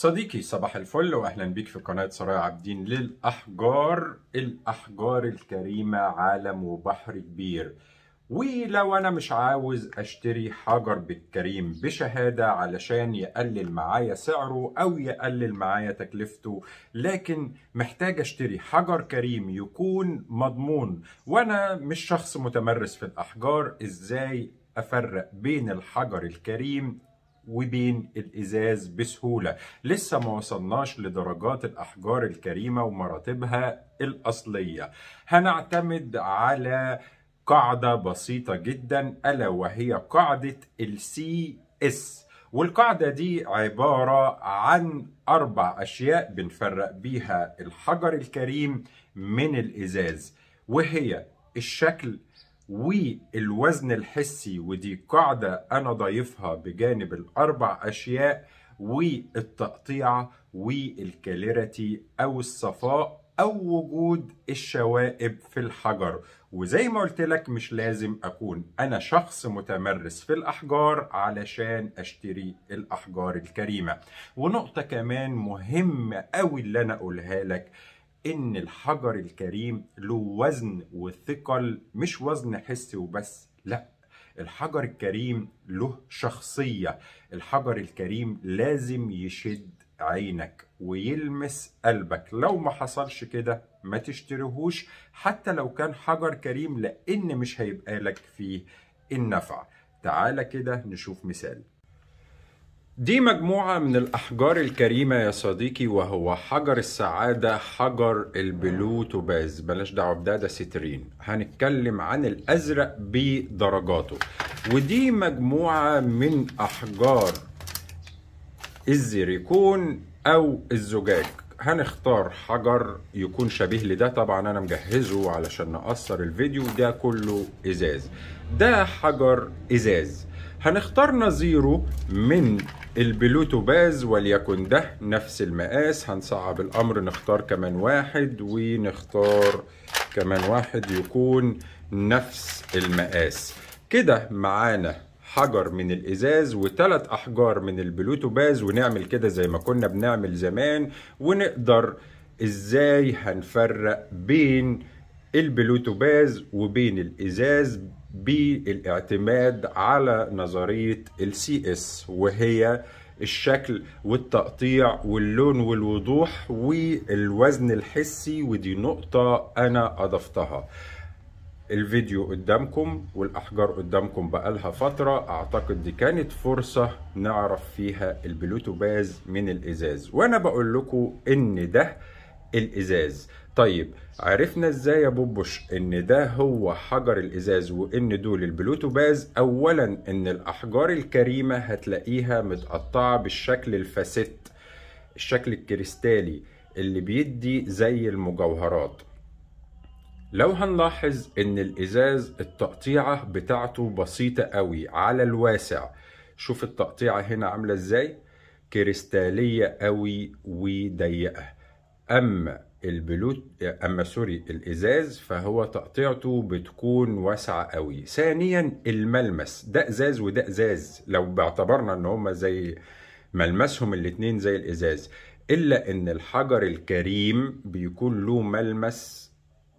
صديقي صباح الفل، واهلا بيك في قناة سرايا عابدين للأحجار. الأحجار الكريمة عالم وبحر كبير، ولو أنا مش عاوز أشتري حجر بالكريم بشهادة علشان يقلل معايا سعره أو يقلل معايا تكلفته، لكن محتاج أشتري حجر كريم يكون مضمون، وأنا مش شخص متمرس في الأحجار، إزاي أفرق بين الحجر الكريم وبين الإزاز بسهولة؟ لسه ما وصلناش لدرجات الأحجار الكريمة ومراتبها الأصلية. هنعتمد على قاعدة بسيطة جدا، ألا وهي قاعدة الCS. والقاعدة دي عبارة عن 4 أشياء بنفرق بيها الحجر الكريم من الإزاز، وهي الشكل والوزن الحسي، ودي قاعدة أنا ضايفها بجانب ال4 أشياء، والتقطيع وال clarity أو الصفاء أو وجود الشوائب في الحجر. وزي ما قلت لك مش لازم أكون أنا شخص متمرس في الأحجار علشان أشتري الأحجار الكريمة. ونقطة كمان مهمة أوي اللي أنا أقولها لك، إن الحجر الكريم له وزن وثقل، مش وزن حسي وبس، لا، الحجر الكريم له شخصية. الحجر الكريم لازم يشد عينك ويلمس قلبك، لو ما حصلش كده ما تشتريهوش حتى لو كان حجر كريم، لأن مش هيبقى لك فيه النفع. تعالى كده نشوف مثال. دي مجموعة من الأحجار الكريمة يا صديقي، وهو حجر السعادة، حجر ال blue topaz، بلاش دعوة بده، ده citrine. هنتكلم عن الأزرق بدرجاته. ودي مجموعة من أحجار الزريكون أو الزجاج. هنختار حجر يكون شبيه لده، طبعا أنا مجهزه علشان نقصر الفيديو، ده كله إزاز، ده حجر إزاز. هنختار نظيره من ال blue topaz، وليكن ده نفس المقاس. هنصعب الأمر، نختار كمان واحد ونختار كمان واحد يكون نفس المقاس. كده معانا حجر من الإزاز وثلاث أحجار من ال blue topaz، ونعمل كده زي ما كنا بنعمل زمان، ونقدر إزاي هنفرق بين ال blue topaz وبين الإزاز بالاعتماد على نظرية الCS، وهي الشكل والتقطيع واللون والوضوح والوزن الحسي. ودي نقطة أنا أضفتها. الفيديو قدامكم والأحجار قدامكم بقالها فترة، أعتقد دي كانت فرصة نعرف فيها ال blue topaz من الإزاز، وأنا بقول لكم إن ده الإزاز. طيب عرفنا إزاي يا بوبوش إن ده هو حجر الإزاز وإن دول ال blue topaz؟ أولا إن الأحجار الكريمة هتلاقيها متقطعة بالشكل ال facet، الشكل الكريستالي اللي بيدي زي المجوهرات. لو هنلاحظ ان الازاز التقطيعة بتاعته بسيطة قوي على الواسع، شوف التقطيعة هنا عاملة ازاي، كريستالية قوي وضيقة. اما الازاز فهو تقطيعته بتكون واسعة قوي. ثانيا الملمس، ده ازاز وده ازاز، لو باعتبرنا ان هما زي ملمسهم الاتنين زي الازاز، الا ان الحجر الكريم بيكون له ملمس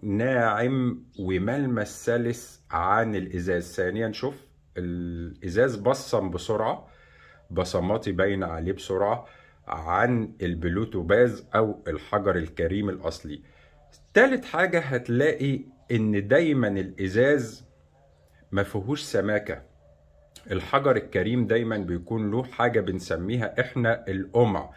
ناعم وملمس سلس عن الإزاز. ثانيا شوف الإزاز بصم بسرعة، بصماتي باينة عليه بسرعة عن ال blue topaz أو الحجر الكريم الأصلي. تالت حاجة هتلاقي إن دايما الإزاز ما فيهوش سماكة. الحجر الكريم دايما بيكون له حاجة بنسميها إحنا القمع،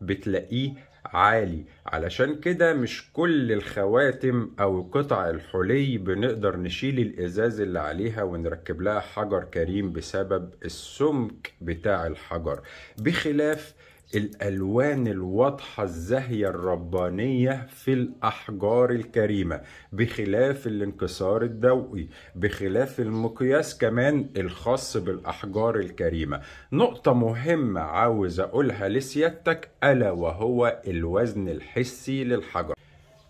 بتلاقيه عالي. علشان كده مش كل الخواتم او قطع الحلي بنقدر نشيل الازاز اللي عليها ونركب لها حجر كريم بسبب السمك بتاع الحجر، بخلاف الالوان الواضحة الزاهية الربانية في الاحجار الكريمة، بخلاف الانكسار الضوئي، بخلاف المقياس كمان الخاص بالاحجار الكريمة. نقطة مهمة عاوز اقولها لسيادتك، الا وهو الوزن الحسي للحجر.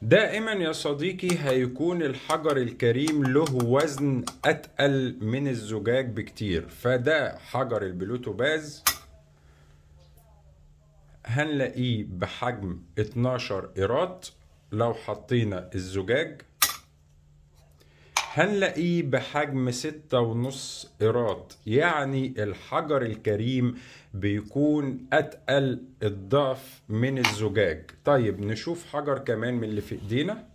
دائما يا صديقي هيكون الحجر الكريم له وزن اتقل من الزجاج بكتير، فده حجر ال blue topaz هنلاقيه بحجم 12 قيراط. لو حطينا الزجاج هنلاقيه بحجم 6.5 قيراط، يعني الحجر الكريم بيكون أتقل الضعف من الزجاج. طيب نشوف حجر كمان من اللي في ايدينا،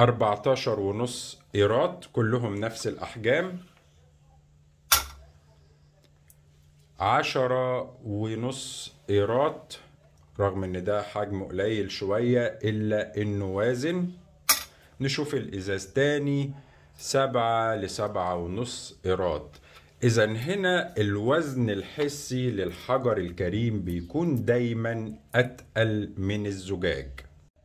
14.5 قيراط، كلهم نفس الأحجام، 10.5 قيراط، رغم ان ده حجم قليل شوية الا انه وازن. نشوف الازاز تاني، 7 ل7.5 قيراط. اذا هنا الوزن الحسي للحجر الكريم بيكون دايما اتقل من الزجاج.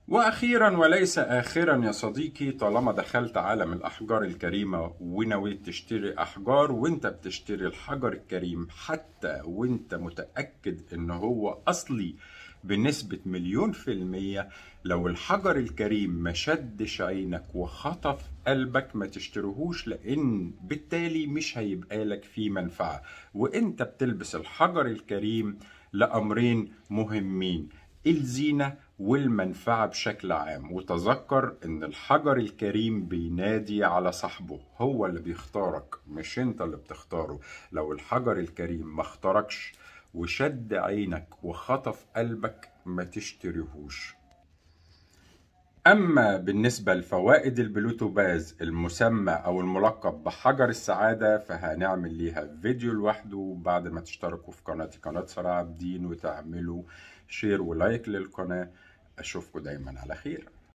واخيرا وليس اخرا يا صديقي، طالما دخلت عالم الاحجار الكريمة ونويت تشتري احجار، وانت بتشتري الحجر الكريم حتى وانت متأكد ان هو اصلي بنسبة 1,000,000%، لو الحجر الكريم ما شدش عينك وخطف قلبك ما تشتريهوش، لان بالتالي مش هيبقى لك فيه منفعة. وانت بتلبس الحجر الكريم لأمرين مهمين، الزينة والمنفعة بشكل عام. وتذكر ان الحجر الكريم بينادي على صاحبه، هو اللي بيختارك مش انت اللي بتختاره. لو الحجر الكريم ما اختاركش وشد عينك وخطف قلبك ما تشتريهوش. أما بالنسبة لفوائد البلوتوباز المسمى أو الملقب بحجر السعادة، فهنعمل ليها فيديو لوحده بعد ما تشتركوا في قناتي، قناة سرايا عابدين، وتعملوا share و like للقناة. أشوفكم دايما على خير.